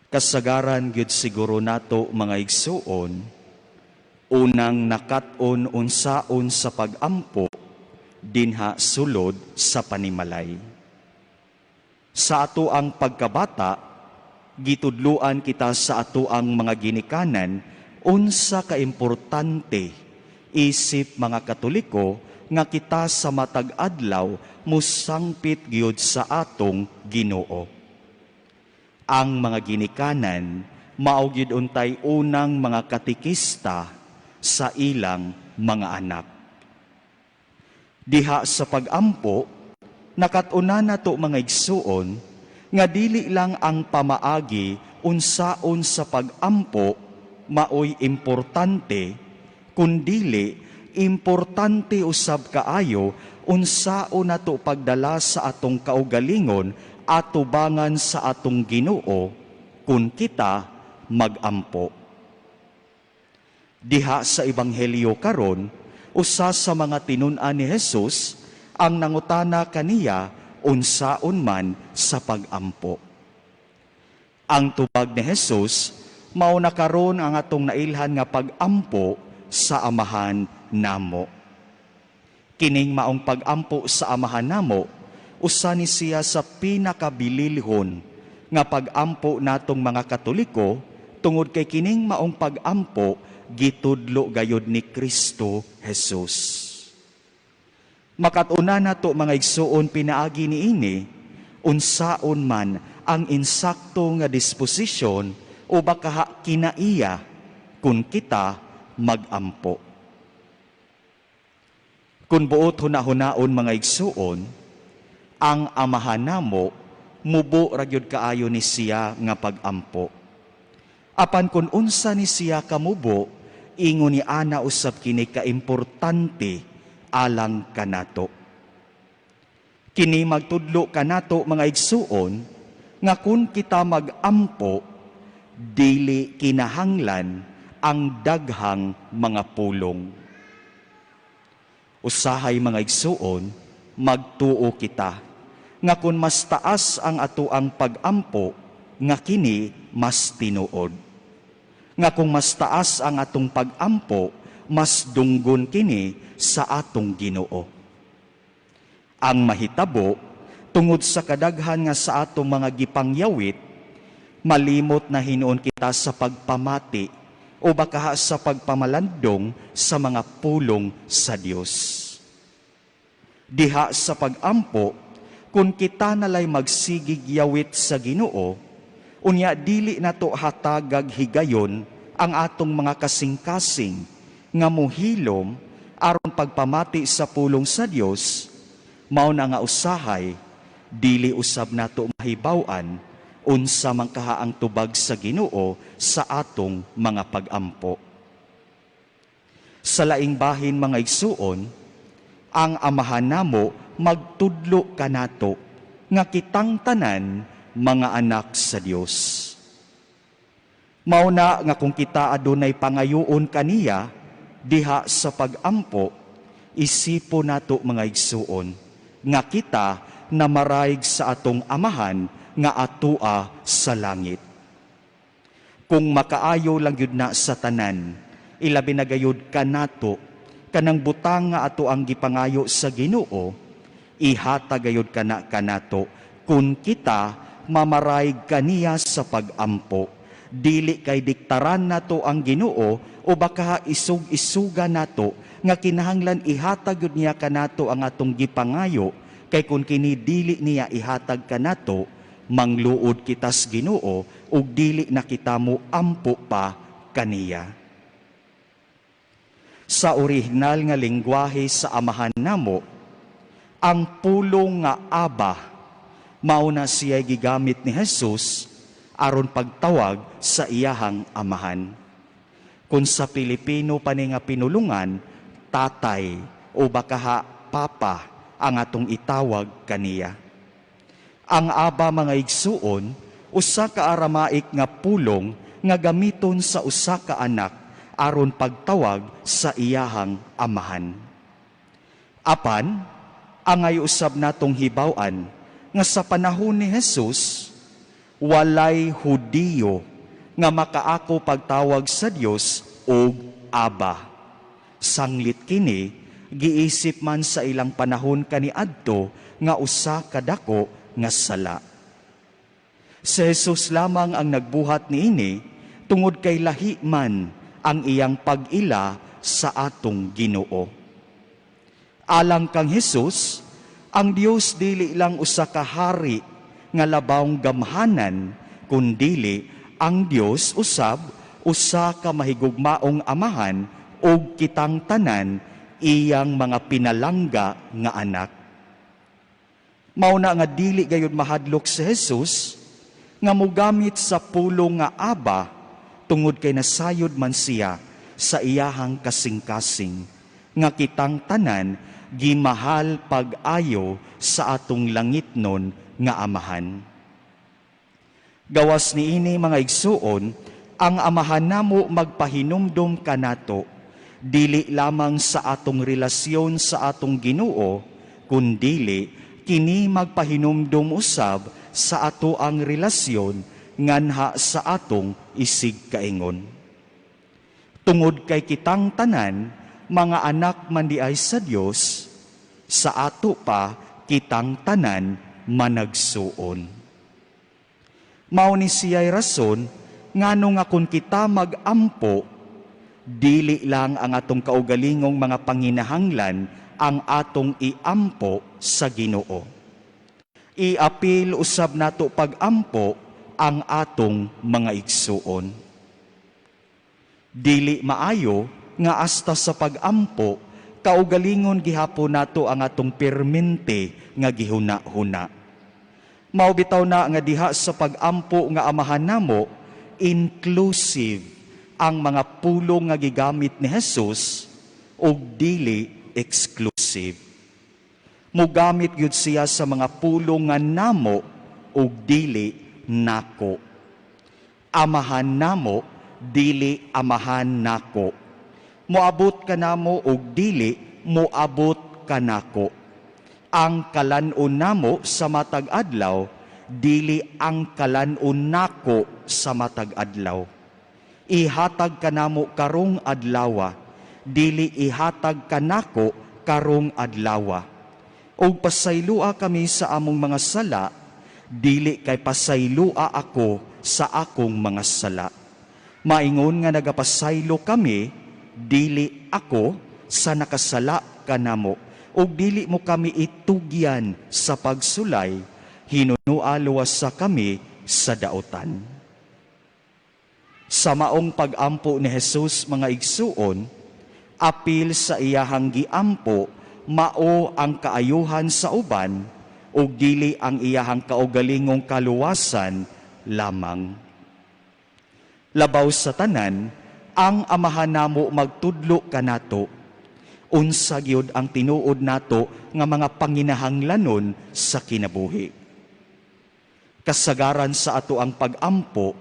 Kasagaran gyud siguro nato, mga igsuon, unang nakat-on unsaon sa pag-ampo dinha sulod sa panimalay. Sa ato ang pagkabata, gitudluan kita sa ato ang mga ginikanan unsa kaimportante isip mga Katoliko nga kita sa matag adlaw musangpit gyud sa atong Ginoo. Ang mga ginikanan mao gyud untay unang mga katekista sa ilang mga anak. Diha sa pag-ampo, nakat-unan nato, mga igsuon, nga dili lang ang pamaagi unsaon sa pag-ampo maoy importante, kundili importante usab kaayo unsaon nato pagdala sa atong kaugalingon atubangan sa atong Ginoo kun kita magampo. Diha sa Ebanghelyo karon, usa sa mga tinun-an ni Jesus ang nangutana kaniya unsaon man sa pag-ampo. Ang tubag ni Jesus mao na karon ang atong nailhan nga pag-ampo sa Amahan namo. Kining maong pag-ampo sa Amahan namo, usa ni siya sa pinakabililhon nga pag-ampo natong mga Katoliko tungod kay kining maong pag-ampo gitudlo gayod ni Kristo Jesus. Makat-unan nato, mga igsuon, pinaagi niini unsaon man ang insakto nga disposisyon o baka kinaiya kung kita magampo. Kung buot hunahunaon, mga igsuon, ang Amahan namo mubo ra gyud kaayo ni siya nga pag-ampo. Apan kung unsa ni siya kamubo, ingon ni ana usab kini kaimportante alang kanato. Kini magtudlo kanato, mga igsuon, nga kung kita magampo, dili kinahanglan ang daghang mga pulong. Usahay, mga igsuon, magtuo kita nga kung mas taas ang atoang pag-ampo, nga kini mas tinuod. Nga kung mas taas ang atong pag-ampo, mas dunggon kini sa atong Ginoo. Ang mahitabo, tungod sa kadaghan nga sa atong mga gipangyawit, malimot na hinuon kita sa pagpamati o baka sa pagpamalandong sa mga pulong sa Dios. Diha sa pag-ampo, kung kita nalay magsigig yawit sa Ginoo, unya dili nato hatagag higayon ang atong mga kasing-kasing nga muhilom aron pagpamati sa pulong sa Dios, mao na nga usahay dili usab nato mahibaw-an unsa man kaha ang tubag sa Ginoo sa atong mga pag-ampo. Sa laing bahin, mga igsuon, ang Amahan namo magtudlo kanato nga kitang tanan mga anak sa Dios. Mao na nga kung kita adunay pangayoon kaniya diha sa pag-ampo, isipo nato, mga igsuon, nga kita namaraig sa atong Amahan nga atua sa langit. Kung makaayo lang yun na sa tanan, ilabi na gayud kanato, kanang butang nga ato ang gipangayo sa Ginoo, ihatag gayud kana kanato kung kita mamaraig kaniya sa pag-ampo. Dili kay diktaran nato ang Ginoo o baka isug-isuga nato nga kinahanglan ihatag yun niya kanato ang atong gipangayo, kay kung kini dili niya ihatag kanato, mangluod kitas Ginoo ug dili na kita mo ampo pa kaniya. Sa orihinal nga lingwahe sa Amahan namo, ang pulong nga Aba mao na siya gigamit ni Jesus aron pagtawag sa iyahang Amahan. Kung sa Pilipino pa ni nga pinulungan, tatay o bakaha papa ang atong itawag kaniya. Ang Aba, mga igsuon, usa ka Aramaic nga pulong nga gamiton sa usa ka anak aron pagtawag sa iyahang amahan. Apan, angay usab natong hibaw-an nga sa panahon ni Jesus, Walay Hudiyo nga makaako pagtawag sa Dios og Aba. Sanglit kini giisip man sa ilang panahon kaniadto nga usa ka dako nga sala. Si Jesus lamang ang nagbuhat niini tungod kay lahi man ang iyang pag-ila sa atong Ginoo. Alang kang Jesus, ang Dios dili lang usa ka hari nga labawng gamhanan, kundili ang Dios usab usa ka mahigugmaong amahan ug kitang tanan iyang mga pinalangga nga anak. Mao na nga dili gayud mahadlok si Jesus nga mogamit sa pulong nga Aba tungod kay nasayod man siya sa iyahang kasing-kasing nga kitang tanan gimahal pag-ayo sa atong langitnon nga Amahan. Gawas niini, mga igsuon, ang Amahan namo magpahinumdom kanato dili lamang sa atong relasyon sa atong Ginoo, kundili kini magpahinumdom usab sa ato ang relasyon nganha sa atong isig kaingon. Tungod kay kitang tanan mga anak man diay sa Dios, sa ato pa kitang tanan managsuon. Mao ni siya'y rason ngano nga kung kita magampo, dili lang ang atong kaugalingong mga panginahanglan ang atong iampo sa Ginoo. Iapil usab nato pagampo ang atong mga igsuon. Dili maayo nga hasta sa pagampo kaugalingon gihapon nato ang atong permente nga gihuna-huna. Mao bitaw na nga diha sa pagampo nga Amahan namo, inclusive ang mga pulong nga gigamit ni Jesus ug dili exclusive. Mugamit gyud siya sa mga pulong nga namo ug dili nako. Amahan namo, dili amahan nako. Moabot kanamo ug dili moabot kanako. Ang kalan-on namo sa matag adlaw, dili ang kalan-on nako sa matag adlaw. Ihatag kanamo karong adlawa, dili ihatag kanako karong adlawa. Ug pasaylua kami sa among mga sala, dili kay pasaylua ako sa akong mga sala. Maingon nga nagapasaylo kami, dili ako sa nakasala kanamo, ug dili mo kami itugyan sa pagsulay, hinunua luwasa kami sa dautan. Sa maong pagampo ni Jesus, mga igsuon, apil sa iyahang giampo, mao ang kaayuhan sa uban ug dili ang iyahang kaugalingong kaluwasan lamang. Labaw sa tanan, ang Amahan namo magtudlo kanato unsa gyud ang tinuod nato nga mga panginahanglanon sa kinabuhi. Kasagaran sa ato ang pagampo,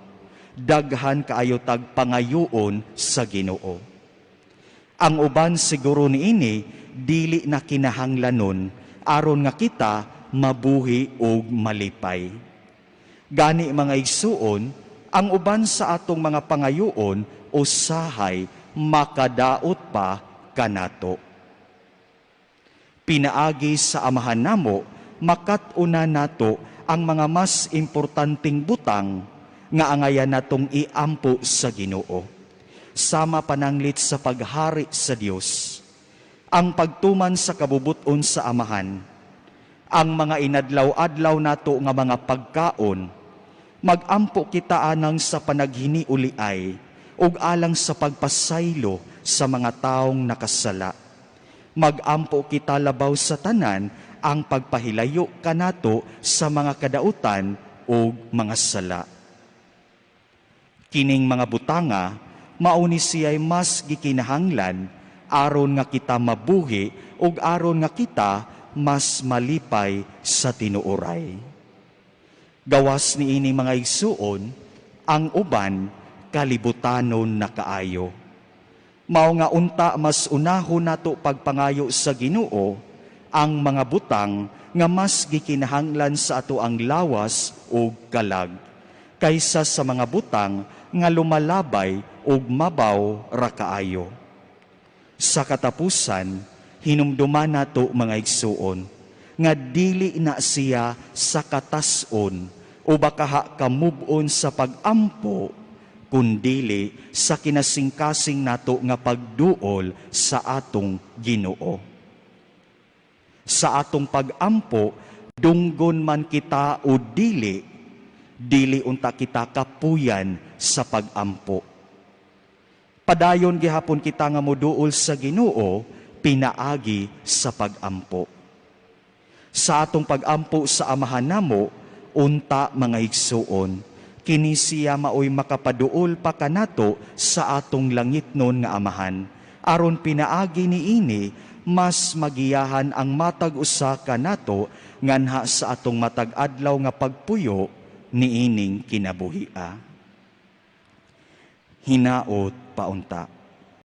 daghan kaayo tag pangayoon sa Ginoo. Ang uban siguro niini dili na kinahanglanon aron nga kita mabuhi og malipay. Gani, mga igsuon, ang uban sa atong mga pangayoon usahay makadaot pa kanato. Pinaagi sa Amahan namo, makat-una nato ang mga mas importanteng butang nga angayan natong iampo sa Ginoo. Sama pananglit sa paghari sa Dios, ang pagtuman sa kabubuton sa Amahan, ang mga inadlaw-adlaw nato nga mga pagkaon, magampo kita anang sa panaghiniuliay ug alang sa pagpasaylo sa mga taong nakasala. Magampo kita labaw sa tanan ang pagpahilayo kanato sa mga kadautan ug mga sala. Kining mga butanga mao ni siya'y mas gikinahanglan aron nga kita mabuhi ug aron nga kita mas malipay sa tinuoray. Gawas niini, mga igsuon, ang uban kalibutanon na kaayo. Mao nga unta mas unahon nato pagpangayo sa Ginoo ang mga butang nga mas gikinahanglan sa ato ang lawas ug kalag. kaysa sa mga butang nga lumalabay ug mabaw ra kaayo. Sa katapusan, hinumduman nato, mga igsuon, nga dili na siya sa katas-on o bakaha kamubon sa pagampo, kundili sa kinasingkasing nato nga pagduol sa atong Ginoo. Sa atong pagampo, dunggon man kita o dili, dili unta kita kapuyan sa pagampo. Padayon gihapon kita nga moduol sa Ginoo pinaagi sa pagampo. Sa atong pagampo sa Amahan namo, unta, mga igsuon, kini siya maoy makapaduol pa kanato sa atong langitnon nga Amahan. Aron pinaagi niini, mas magiyahan ang matag usa kanato nganha sa atong matag adlaw nga pagpuyo niining kinabuhia. Hinaot paunta.